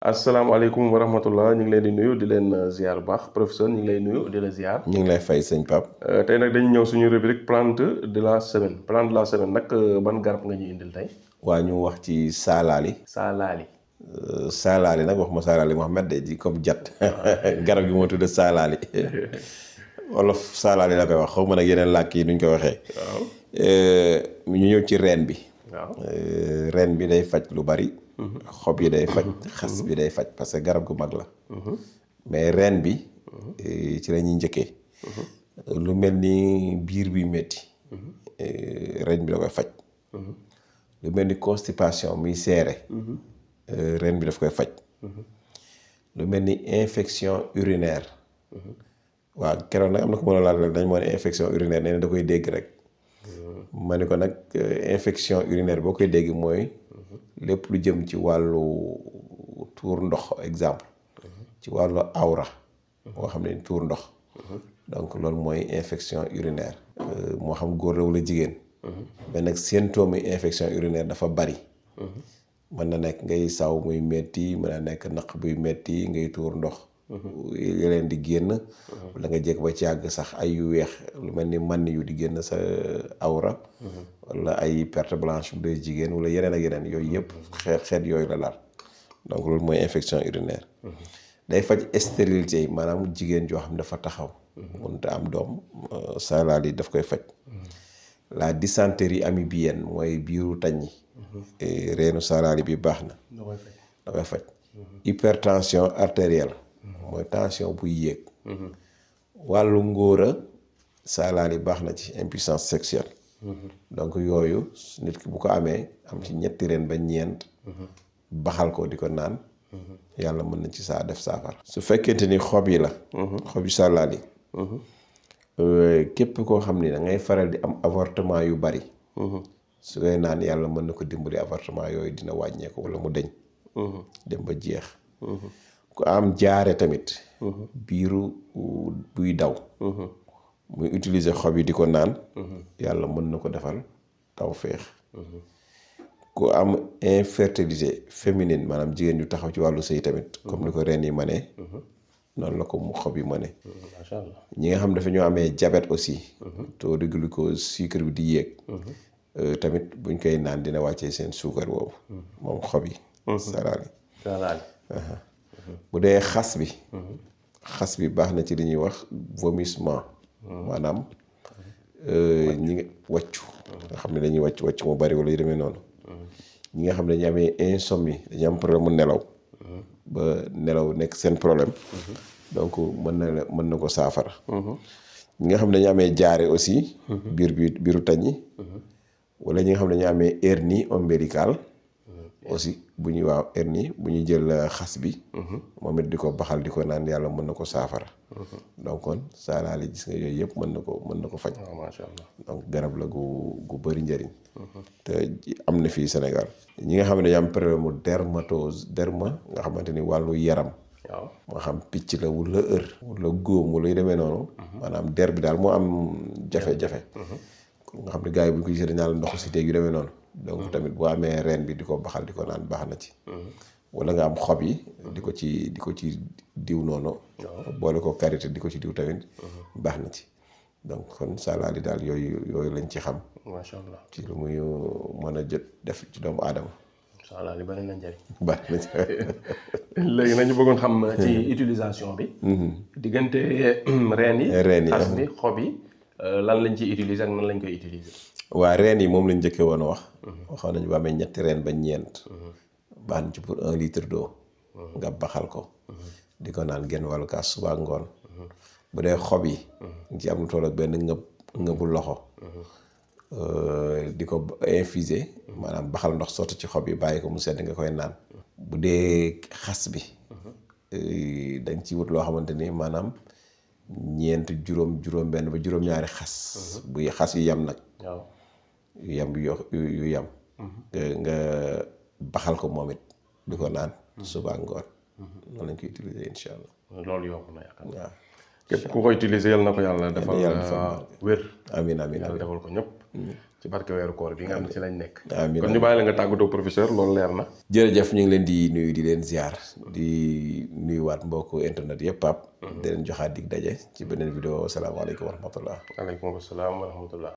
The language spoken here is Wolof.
asalaamaaleykum wa rahmatullah ñu ngi leen di nuyu di leen ziar bu baax professeur ñu ngi lay nuyu di la ziar. ñu ngi lay fay sëñ Pape. tey nag dañu ñëw suñu rubrique plante de la semaine plante de la semaine nag ban garab nga ñu indil tey. waa ñu wax ci saalaali. saalaali. saalaali nag waxuma saalaali Mohamed de di comme jat garab gi moo tudd saalaali wolof saalaali la koy wax xaw ma nag yeneen làkk yi nuñ koy waxee. waaw. ñu ñëw ci reen bi. waaw. reen bi day faj lu bari. xob yi day faj xas bi day faj parce que garab gu mag la. mais reen bi ci la ñuy njëkkee. lu mel ni biir bi metti reen bi da koy faj. lu mel ni constipation muy seere reen bi daf koy faj. lu mel ni infection urinaire. waaw keroog nag am na ko mën a laal dañ moo ne infection urinaire nee na da koy dégg rek. ma ne ko nag infection urinaire boo koy dégg mooy lépp lu jëm ci wàllu tuur ndox exemple ci wàllu awra boo xam ne tuur ndox donc loolu mooy infection urinaire moo xam góor la wala jigéen mais nag symptôme yi infection urinaire dafa bari mën na nekk ngay saw muy metti mën na nekk naq buy metti ngay tuur ndox yu leen di génn wala nga jekk ba ci àgg sax ay yu weex lu mel ni man yu di génn sa awra wala ay perte blanche bu dee jigéen wala yeneen ak yeneen yooyu yëpp xeet yooyu la laal donc loolu mooy infection urinaire day faj stérilité yi maanaam jigéen joo xam ne dafa taxaw mënut a am doom saalaal yi daf koy faj la dysenterie amibienne mooy biiru taññi reenu saalaal yi bi baax na da koy faj hypertension artérielle mooy tension buy yéeg wàllu ngóora saalaal yi baax na ci impuissance sexuelle donc yooyu nit ki bu ko amee am ci ñetti reen ba ñeent baxal ko di ko naan yàlla mën na ci saa def saafara su fekkente ni xob yi la xob yu saalaal yi képp koo xam ni da ngay faral di am avortement yu bari su koy naan yàlla mën na ko dimbali avortement yooyu dina wàññeeku wala mu deñ dem ba jeex ku am jaare tamit biiru buy daw muy utiliser xob yi di ko naan yàlla mën na ko defal taw féex ku am infertilité féminine maanaam jigéen yu taxaw ci wàllu sëy tamit comme ni ko reen yi mënee noonu la ko mu xob yi mënee macha allah ñi nga xam dafa ñoo amee diabète aussi taux de glucose sucre bi di yéeg tamit buñ koy naan dina wàccee seen suukar boobu moom xob yi salaali bu dee xas bi baax na ci li ñuy wax vomissement maanaam ñi nga wàccu nga xam ne dañuy wàcc mu bari wala yu demee noonu ñi nga xam ne dañu amee insomnie dañu am problème mu nelaw ba nelaw nekk seen problème donc mën na ko saafara ñi nga xam ne dañu amee jaare aussi biiru taññi wala ñi nga xam ne dañu amee hernie ombilicale aussi bu ñuy waaw hernie bu ñuy jël xas bi moom it di ko baxal di ko naan yàlla mën na ko saafara donc kon saalaali gis nga yooyu yëpp mën na ko faj macha allah donc garab la gu bëri njëriñ te am na fii Sénégal ñi nga xam ne dañu am problème mu derma nga xamante ni wàllu yaram waaw moo xam picc la wala wala góom wala yu demee noonu maanaam der bi daal moo am jafe-jafe nga xam ne gars yi bu ñu ko gisee dañaa la ndoxu si teeg yu demee noonu donc tamit boo amee reen bi di ko baxal di ko naan baax na ci wala nga am xob yi di ko ci diw noonu boole ko karité di ko ci diw tamit baax na ci donc kon saalaali daal yooyu lañ ci xam macha allah ci lu muy mën a jot def ci doomu aadama saalaali bari na njëriñ baax na ci léegi nañu bëggoon xam ci utilisation bi diggante reen yi xas bi xob yi lan lañ ciy utiliser ak nan lañ koy utiliser waa reen yi moom lañ njëkkee woon a wax waxoon nañu bu amee ñetti reen ba ñeent baax na ci pour 1 litre d'eau nga baxal ko di ko naan genn wàllu kaas suba ngoon bu dee xob yi nga ci am lu toll ak benn ngëbu loxo di ko infuser maanaam baxal ndox sotti ci xob yi bàyyi ko mu sedd nga koy naan bu dee xas bi dañ ci wut loo xamante ni maanaam ñeent juróom benn ba juróom-ñaari xas buy xas yu yam nag waaw yu yam nga baxal ko moom it di ko naan suba ngoon noonu lañ koy utiliser incha allah loolu yokk na yaakaar waaw képp ku ko utiliser yal na ko yàlla defal wér amiin yàlla defal ko ñëpp ci barke weeru koor bi nga xam ne ci lañ nekk. amiin kon ñu bàyyi la nga tàggatoo professeur loolu leer na. jërëjëf ñu ngi leen di nuyu di leen ziar di nuyuwaat mbokku internet yëpp Pape. di leen joxaat dig daje ci beneen vidéo salaamaaleykum wa rahmatullah. waaleykum salaam wa rahmatullah.